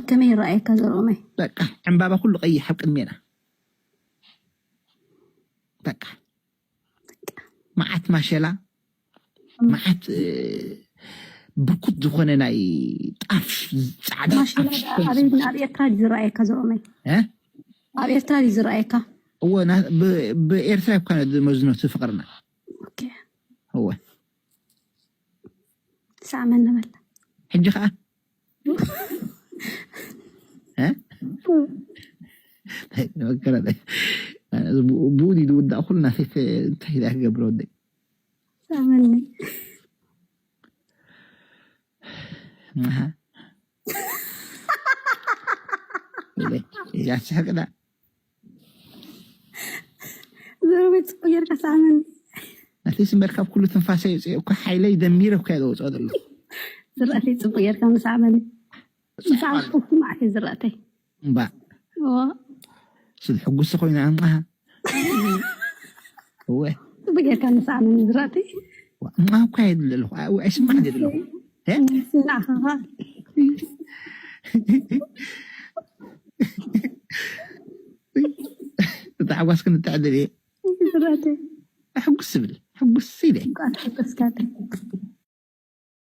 ከመይ ይረኣየካ ዘርኦመይ? በቃ ዕምባባ ኩሉ ቀይሕ ኣብ ቅድሜና። በቃ መዓት ማሸላ፣ መዓት ብርኩት ዝኾነ ናይ ጣፍ፣ ፃዕዳ ጣፍ። ኣብ ኤርትራ ድዩ ዝረኣየካ ዘርኦመይ? ኣብ ኤርትራ ድዩ ዝረኣየካ? እወ፣ ብኤርትራ ይኮነ ዝመዝኖ እቲ ፍቅርና። እወ፣ ሳዕመኒ በላ። ሕጂ ከዓ ብኡ ድዩ ዝውዳእ ኩሉ ናተይ? እንታይ ኢላ ክገብር ወደይ? ሳዕመኒ። ኣስሕቅዳ። ዘርኦመይ፣ ጽቡቅ ጌርካ ሳዕመኒ። ናተይ ስምበር ካብ ኩሉ ትንፋሰ ይውፅእ እኮ፣ ሓይለይ ደሚረ እኮ እየ ዘውፅኦ ዘሎ። ዝራእተይ፣ ጽቡቅ ጌርካ ምሳዕመኒ። ምሳዕመኒ ኩሉ መዓት እየ ዝራእተይ። እምባ እዋ ስለ ሕጉሲ ኮይና እምኣ። እወ ጽቡቅ ጌርካ ምሳዕመኒ ዝራእተይ። እምኣ እኳ የድለ ኣለኹ። ኣይስማዕ ደለ ኣለኹ። ንዓኻ እቲ ሓጓስ ክንተዕድል እየ። ዝራእተይ። ሕጉስ ዝብል ሕጉስ ኢለ። እንኳን ተሓጎስካለይ።